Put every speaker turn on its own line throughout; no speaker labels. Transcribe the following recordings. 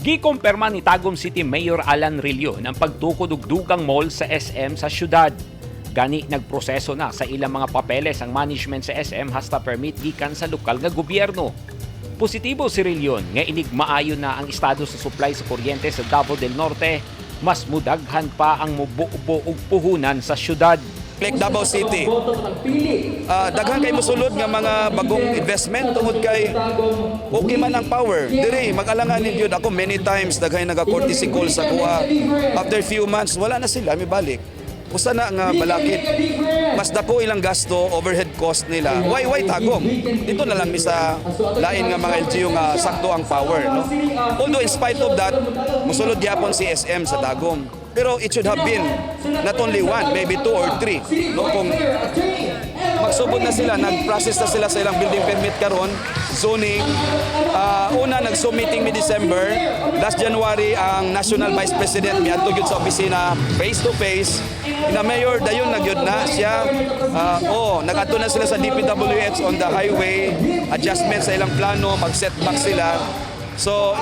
Gikumpirma ni Tagum City Mayor Alan Rillion ang pagtukod og dugang mall sa SM sa syudad. Gani nagproseso na sa ilang mga papeles ang management sa SM hasta permit gikan sa lokal nga gobyerno. Positibo si Rillion nga inig maayo na ang estado sa supply sa kuryente sa Davao del Norte, mas mudaghan pa ang mububo og puhunan sa syudad.
Like Davao City, daghan kay mosulod nga mga bagong investment tungod kay okay man ang power. Diri mag-alanganin gyud ako many times, daghan naga courtesy call sa kuha. After few months, wala na sila mibalik. Usa na nga balakid. Mas dako ilang gasto, overhead cost nila. Why Tagum? Dito na lang mi sa lain nga mga LGU nga sakto ang power, no? Although in spite of that, musulod gyapon si SM sa Tagum. Pero it should have been not only one, maybe two or three. No, kung magsugod na sila, nag-process na sila sa ilang building permit karon, zoning. Una, nag-Zoom meeting mi December. Last January, ang National Vice President miadto gyud sa opisina face to face. Na mayor dayon na gyud na siya. Oh, nag-adto na sila sa DPWH on the highway, adjustment sa ilang plano, mag-setback sila. So,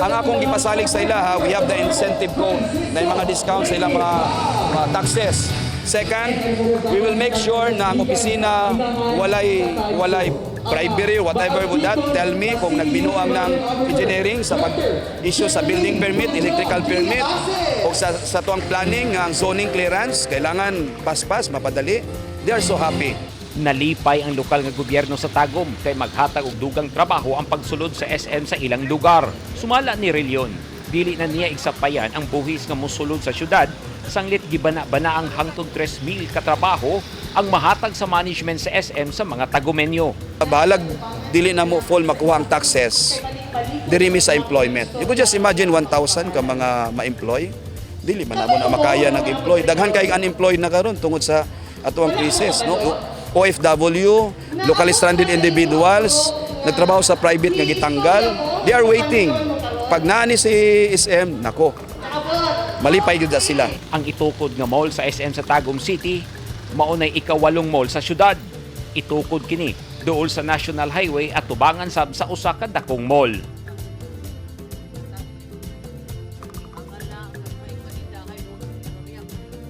ang akong gipasalig sa ila, ha, we have the incentive code na yung mga discount sa ilang mga taxes. Second, we will make sure na ang opisina walay bribery, whatever would that tell me kung nagbinuang ng engineering sa pag-issue sa building permit, electrical permit, o sa tuang planning, ang zoning clearance, kailangan paspas, mapadali. They are so happy.
Nalipay ang lokal nga gobyerno sa Tagum kay maghatag og dugang trabaho ang pagsulod sa SM sa ilang lugar. Sumala ni Rillion, dili na niya igsapayan ang buhis nga mosulod sa syudad sanglit gibana-bana ang hangtod 3,000 ka trabaho ang mahatag sa management sa SM sa mga Tagumenyo.
Bahalag dili na mo full makuha ang taxes diri mi sa employment. You could just imagine 1,000 ka mga ma-employ. Dili man namo na makaya nag-employ. Daghan kay unemployed na karon tungod sa atuang crisis, no? OFW, locally stranded individuals, nagtrabaho sa private nga gitanggal, they are waiting. Pag naani si SM, nako, malipay gyud na sila.
Ang itukod nga mall sa SM sa Tagum City maunay ikawalong mall sa syudad. Itukod kini duol sa National Highway at tubangan sab sa usa ka dakong mall.